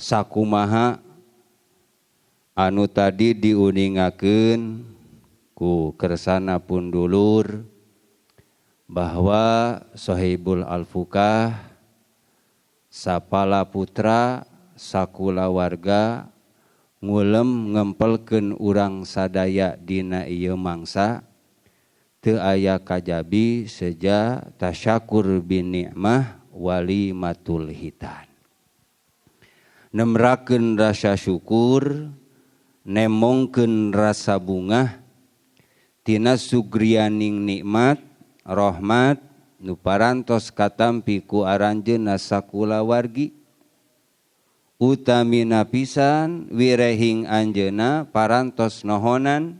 Sakumaha anu tadi diuningakeun ku kersana pundulur bahwa Sohibul Alfukah sapala putra sakulawarga ngulem ngempelkeun urang sadaya dina ieu mangsa teu aya kajabi seja tasyakur bin nikmah walimatul hitan. Nemrakeun rasa syukur, nemongkeun rasa bungah tina sugrianing nikmat rahmat nu parantos katampi ku aranjeunna sakulawargi utamina pisan wirehing anjeunna parantos nohonan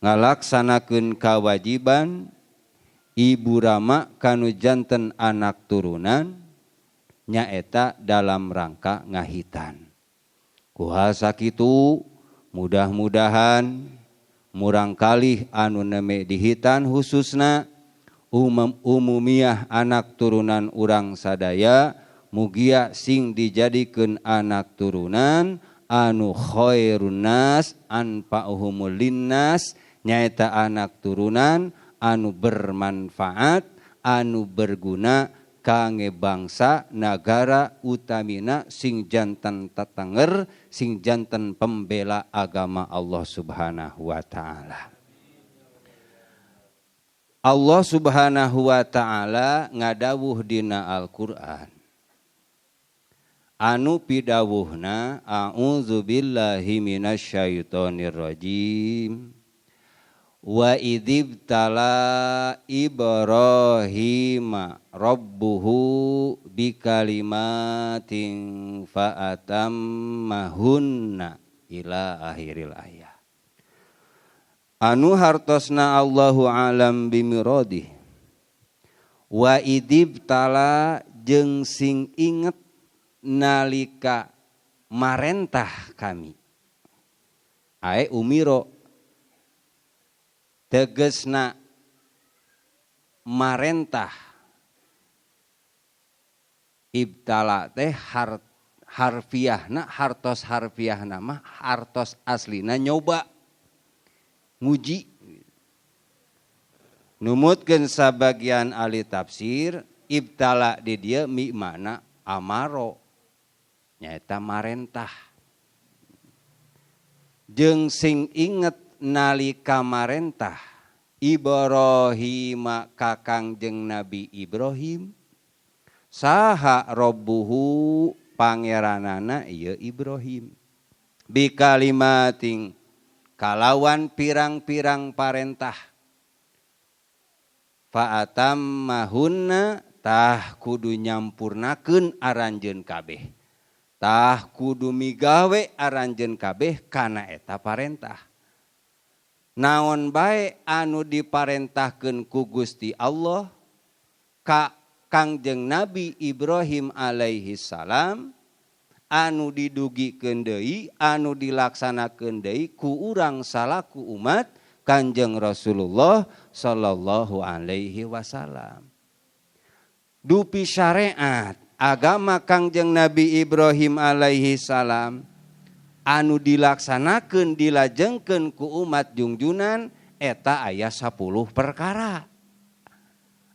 ngalaksanakeun kawajiban ibu rama kanu janten anak turunan nyaeta dalam rangka ngahitan. Kuha sakitu mudah-mudahan murangkalih anu neme dihitan khususna umumiah anak turunan urang sadaya mugia sing dijadikeun anak turunan anu khairun nas anfa'uhumul linnas nyaeta anak turunan anu bermanfaat anu berguna kangge bangsa nagara utamina sing janten tetenger sing janten pembela agama Allah Subhanahu wa taala. Allah Subhanahu wa taala ngadawuh dina Al-Qur'an anu pidawuhna a'udzubillahi minasyaitonir rajim wa idzibtala Ibrahima rabbuhu bikalimatin fa'atammahunna ila akhiril ayat. Anu hartosna Allahu alam bimiradih. Wa idzibtala jeung sing inget nalika marentah kami. Ae umiro tegesna marentah ibtala teh harfiahna hartos harfiahna mah hartos aslina nyoba nguji. Numutkeun sabagian ahli tafsir ibtala di dieu mi makna amaro nyaeta marentah. Jeung sing inget nalika marentah Ibrahim kakang jeung Nabi Ibrahim saha robbuhu pangeranana ieu Ibrahim bikalimatin kalawan pirang-pirang parentah fa'atammahunna tah kudu nyampurnakeun aranjeun kabeh tah kudu migawe aranjeun kabeh kana eta parentah. Naon bae anu diparentahkeun ku Gusti Allah ka Kangjeng Nabi Ibrahim alaihi salam anu didugikeun deui anu dilaksanakeun deui ku urang salaku umat Kangjeng Rasulullah sallallahu alaihi wasallam. Dupi syariat agama Kangjeng Nabi Ibrahim alaihi salam anu dilaksanakeun dilajengkeun ku umat jungjunan eta aya 10 perkara.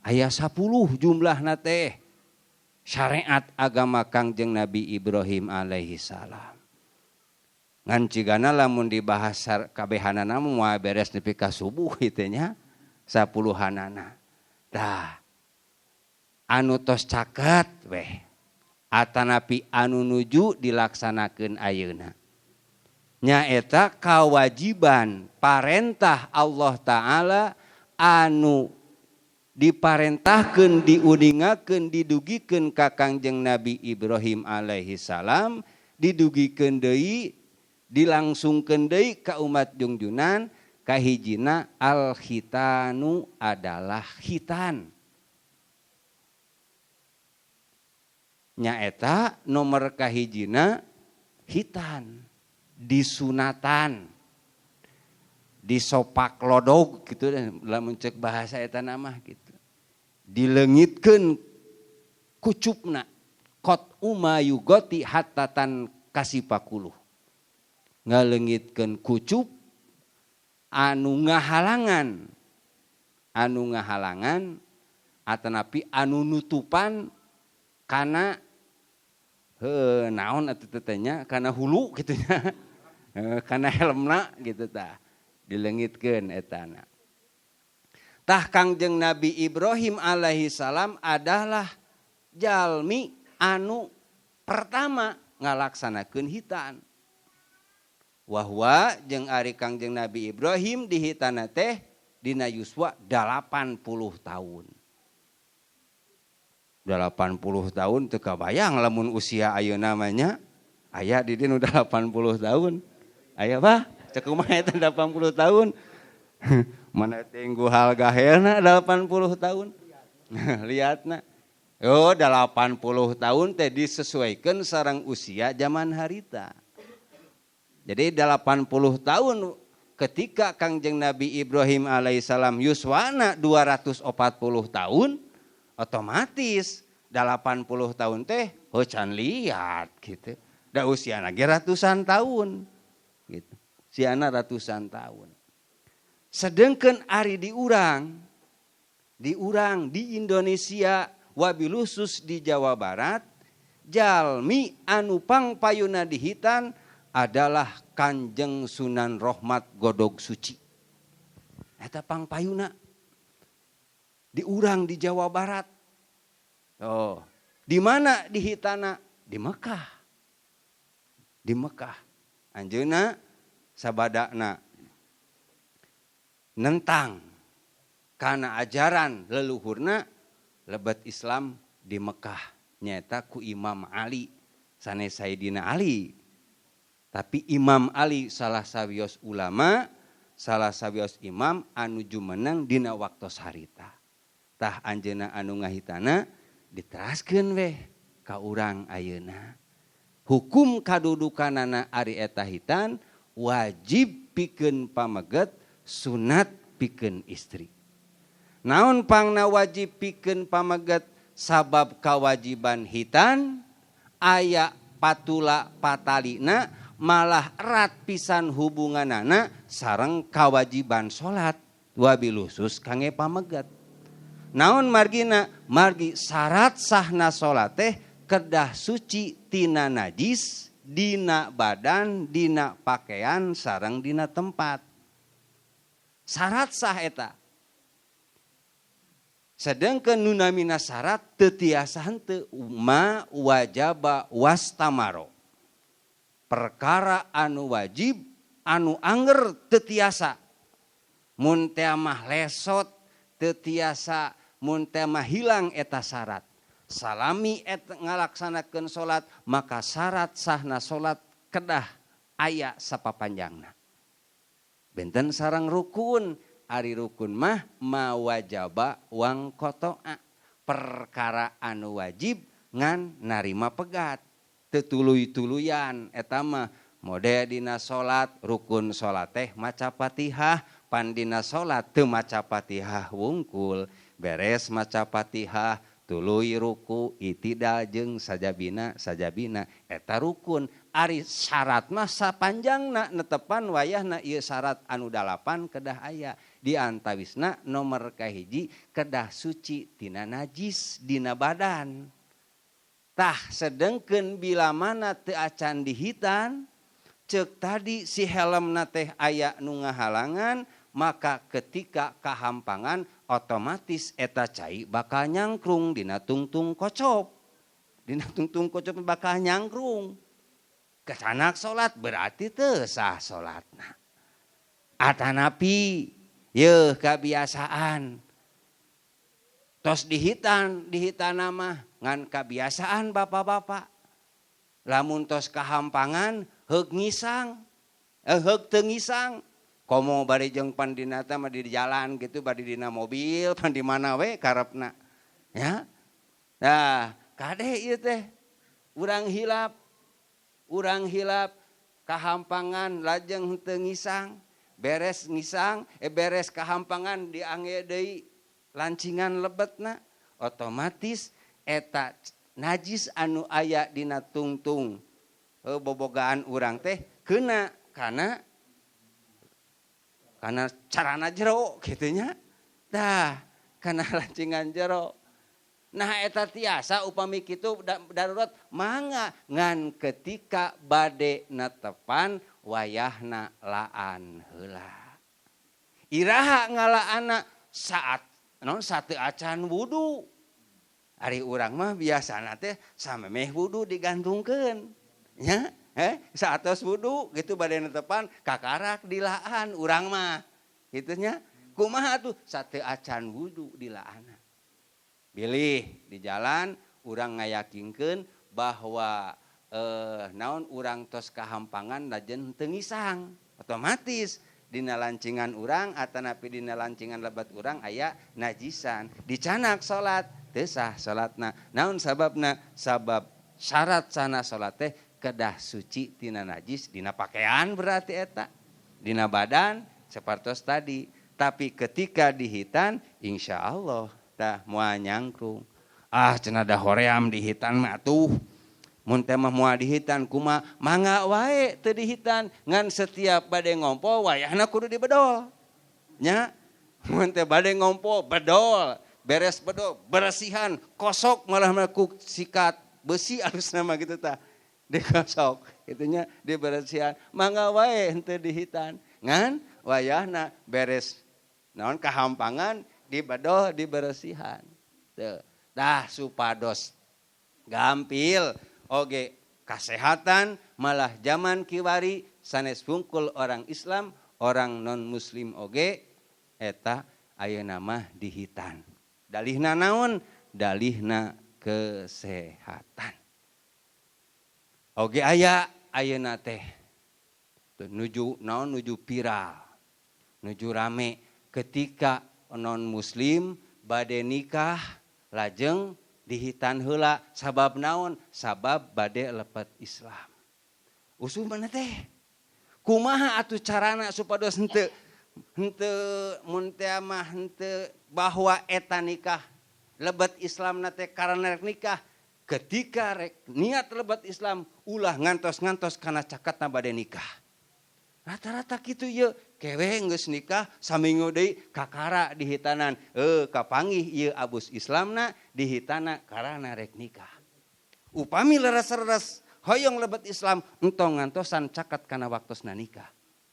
Aya 10 jumlahna teh syariat agama Kangjeng Nabi Ibrahim alaihi salam. Ngan cigana lamun dibahas kabehanana moal beres nepi ka subuh ieu nya sapuluhanana. Tah anu tos caket weh atanapi anu nuju dilaksanakeun ayeuna. Nyaeta kawajiban parentah Allah Ta'ala anu diparentahkeun diuningakeun didugikeun ka Kangjeng Nabi Ibrahim alaihi salam didugikeun deui dilangsungkeun deui ka umat jungjunan kahijina al khitanu adalah khitan. Nyaeta nomor kahijina khitan disunatan disopak lodog gitu lamun cek bahasa eta nama gitu. Dileungitkeun kucupna, qat uma yugoti hatta tan kasipakuluh. Ngaleungitkeun kucup anu ngahalangan atanapi anu nutupan kana naon atuh teh nya kana hulu kitu nya kana helmna gitu tah dileungitkeun etana. Tah Kangjeng Nabi Ibrahim alaihi salam adalah jalmi anu pertama ngalaksanakeun hitan. Wahwa jeung ari Kangjeng Nabi Ibrahim dihitana teh dina yuswa 80 tahun. 80 tahun teu kabayang lamun usia ayeuna mah nya. Aya di dieu nu 80 tahun. Aya bah, cek kumaha eta 80 tahun. Mana tinggu hal gahelna 80 tahun. Lihatna. Oh, 80 tahun teh disesuaikan sareng usia zaman harita. Jadi 80 tahun ketika Kangjeng Nabi Ibrahim alaihissalam yuswana 240 tahun, otomatis 80 tahun teh can lihat gitu. Da usiana ge ratusan tahun gitu. Usiana ratusan tahun. Sedangkan ari di urang di Indonesia wabilusus di Jawa Barat, jalmi anu pangpayuna dihitan adalah Kanjeng Sunan Rohmat Godog Suci. Eta pangpayuna di urang di Jawa Barat. Oh, di mana dihitana? Di Mekah. Di Mekah. Anjeunna sabadana nentang kana ajaran leluhurna lebet Islam di Mekah nyaeta ku Imam Ali sanes Sayyidina Ali. Tapi Imam Ali salah sawios ulama, salah sawios imam anu jumeneng dina waktos harita. Tah anjeunna anu ngahitana diteraskeun weh ka urang ayeuna. Hukum kadudukanana ari eta hitan wajib pikeun pameget, sunat pikeun istri. Naon pangna wajib pikeun pameget? Sabab kawajiban hitan aya patula patalina malah erat pisan hubunganana sareng kawajiban salat wabilusus kangge pameget. Naon margina? Margi syarat sahna salat teh kedah suci tina najis dina badan, dina pakaian sareng dina tempat. Syarat sah eta. Sedangkan nunamina syarat teu tiasa henteu ma wajaba wastamaro. Perkara anu wajib anu anger teu tiasa. Mun teh mah lesot teu tiasa, mun teh mah hilang eta syarat. Salami eta ngalaksanakeun salat maka syarat sahna salat kedah aya sapapanjangna. Benten sareng rukun, ari rukun mah mawajaba wang kotoa. Perkara anu wajib ngan narima pegat. Teu tuluy-tuluyan eta mah mode dina salat rukun salat teh maca Fatihah, pan dina salat teu maca Fatihah wungkul, beres maca Fatihah tuluy ruku itidal jeung sajabina eta rukun. Ari syarat mah sapanjangna netepan wayahna ieu syarat anu 8 kedah aya. Di antawisna nomor kahiji kedah suci tina najis dina badan. Tah sedengkeun bila mana teu acan dihitan ceuk tadi si helmna teh aya nu ngahalangan, maka ketika kahampangan otomatis eta cai bakal nyangkrung dina tungtung kocop. Dina tungtung kocop bakal nyangkrung. Kesanak salat berarti teu sah salatna. Atanapi yeuh kabiasaan. Tos dihitan, dihitana mah ngan kabiasaan bapak-bapak. Lamun tos kahampangan heug ngisang, heug teu ngisang. Komo bari jeung pandinata mah di jalan gitu, bari dina mobil, pan di mana we karepna. Ya. Nah, kade ieu teh urang hilap kahampangan lajeng teu ngisang, beres ngisang, beres kahampangan diangge deui lancingan lebetna, otomatis eta Najis anu aya dina tungtung bobogaan urang teh kena kana karena carana jero kitu nya. Tah kana lancingan jero. Nah eta tiasa upami kitu darurat mangga ngan ketika bade netepan wayahna laan heula. Iraha ngalaana saat naon sateu acan wudu. Ari urang mah biasana teh samemeh wudu digantungkeun nya, saatos wudu gitu bade netepan kakarak dilaan urang mah kitu nya. Kumaha atuh sateu acan wudu dilaana. Bilih di jalan urang ngayakinkeun bahwa naon urang tos kahampangan lajen teu ngisang otomatis dina lancingan urang atanapi dina lancingan lebat urang aya najisan dicanak salat teu sah salatna. Naon sababna? Sabab syarat sana salat teh kedah suci tina najis dina pakaian berarti eta dina badan sapertos tadi. Tapi ketika dihitan insyaallah tah moal nyangkrung. Ah cenah da hoream dihitan mah atuh. Mun teh mah moal dihitan kumaha mangga wae teu dihitan ngan setiap bade ngompo wayahna kudu dibedol. Nya mun teh bade ngompo bedol, beres bedol, bersihan, kosok malah mah ku sikat besi alusna mah kitu tah. Dikosok kitu nya dibersihan mangga wae henteu dihitan ngan wayahna beres naon kahampangan dibedol dibersihan. Teu tah supados gampil oge kasehatan malah zaman kiwari sanes wungkul orang Islam orang non muslim oge eta ayeuna mah dihitan. Dalihna naon? Dalihna kesehatan. Oge aya ayeuna teh nuju naon nuju viral nuju rame ketika non muslim bade nikah lajeng dihitan heula sabab naon? Sabab bade lepet Islam. Usuh mana teh? Kumaha atuh carana supados henteu henteu mun teh mah henteu bahwa eta nikah lebet Islamna teh karena rek nikah ketika rek niat lebet Islam ulah ngantos-ngantos kana caketna bade nikah. Rata-rata kitu ieu kewe geus nikah saminggu deui kakara dihitanan kapanggih ieu abus Islamna dihitana karana rek nikah. Upami leres-leres hoyong lebet Islam entong ngantosan caket kana waktosna nikah.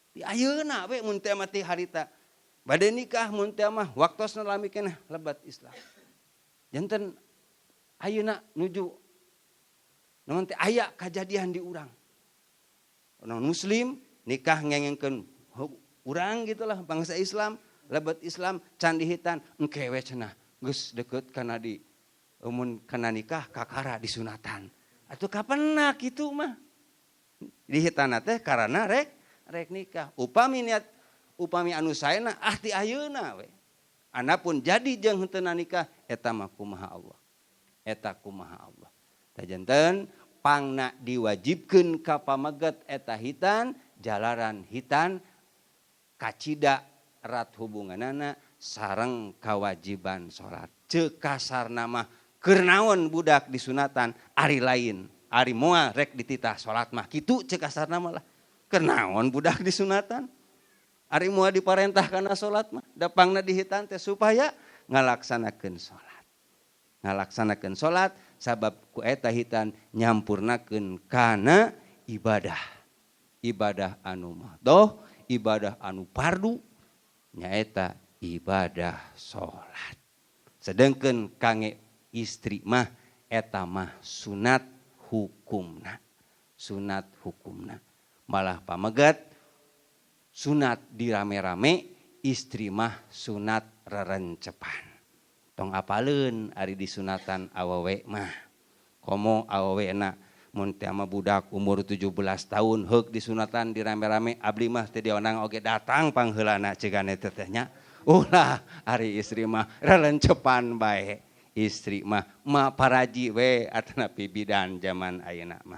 Di ayeuna we mun teh mah ti harita bade nikah mun teh mah waktosna lami keneh lebet Islam. Janten ayeuna nuju naon teh aya kajadian di urang. Non muslim nikah ngengengkeun urang gitulah bangsa Islam lebet Islam can dihitan engke we cenah geus deukeut kana di mun kana nikah kakara disunatan. Atuh kapanna kitu mah dihitana teh karana rek nikah. Upami niat upami anu saena ah ti ayeuna we. Anapun jadi jeung henteu nikah eta mah kumaha Allah. Eta kumaha Allah. Tah janten pangna diwajibkeun ka pameget eta hitan jalaran hitan kacida erat hubunganana sareng kawajiban salat. Ceuk kasarna mah keur naon budak disunatan ari lain, ari moal rek dititah salat mah kitu ceuk kasarna mah lah. Keur naon budak disunatan? Ari moal diparentah kana salat mah, da pangna dihitan teh supaya ngalaksanakeun salat. Ngalaksanakeun salat sabab ku eta hitan nyampurnakeun kana ibadah. Ibadah anu mahdoh, ibadah anu pardu nyaeta ibadah salat. Sedengkeun kange istri mah eta mah sunat hukumna. Sunat hukumna. Malah pamegat sunat dirame-rame, istri mah sunat rerencepan. Tong apaleun ari disunatan awewe mah. Komo awewena mun teh mah budak umur 17 tahun heuk disunatan dirame-rame abdi mah teu dionang oge datang pangheulana cegane teh teh nya. Ulah ari istri mah relencepan bae. Istri mah ma paraji we atanapi bidan zaman ayeuna mah.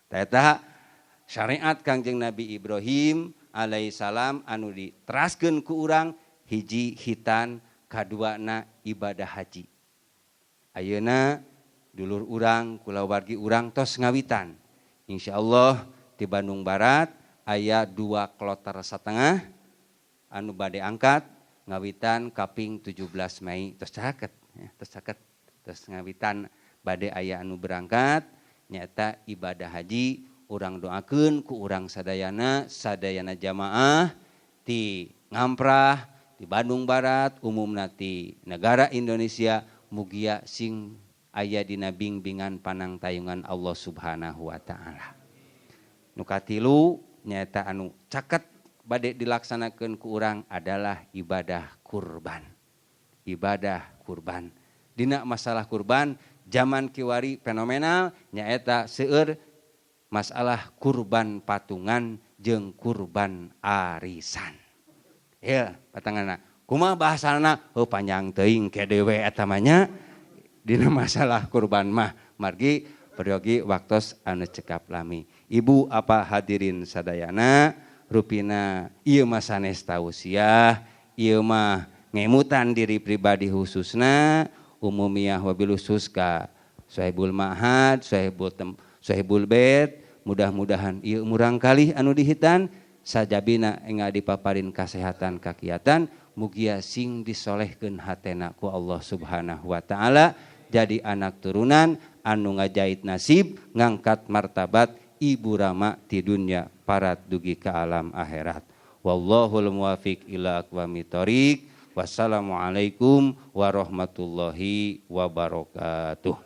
Tah eta syariat Kangjeng Nabi Ibrahim alaihissalam anu diteraskeun ku urang hiji hitan kaduana ibadah haji. Ayeuna Dulur urang, kulawargi urang tos ngawitan. Insyaallah di Bandung Barat aya 2 kloter setengah anu bade angkat ngawitan kaping 17 Mei tos caket ya, tos caket tos ngawitan bade aya anu berangkat nyata ibadah haji urang doakeun ku urang sadayana, sadayana jamaah ti Ngamprah, di Bandung Barat, umumna ti negara Indonesia mugia sing aya dina bimbingan panangtayungan Allah Subhanahu wa taala. Nu katilu nyaeta anu caket bade dilaksanakeun ku urang adalah ibadah kurban. Ibadah kurban. Dina masalah kurban zaman kiwari fenomenal nyaeta seueur masalah kurban patungan jeung kurban arisan. Ya, patanganna. Kumaha bahasana? Heuh panjang teuing ke dewe eta mah nya. Dina masalah kurban mah margi peryogi waktos anu cekap lami. Ibu apa hadirin sadayana rupina ieu mah sanes tausiah, ieu mah ngemutan diri pribadi khususna umumiah wabil khusus ka sahibul ma'had, sahibul bait, mudah-mudahan ieu murang kalih anu dihitan sajabina enga dipaparin kasehatan kakiatan mugia sing disolehkeun hatena ku Allah Subhanahu wa taala jadi anak turunan anu ngajait nasib ngangkat martabat ibu rama ti dunya parat dugi ka alam akhirat. Wallahul muwafiq ila aqwamit thoriq. Wassalamualaikum warahmatullahi wabarakatuh.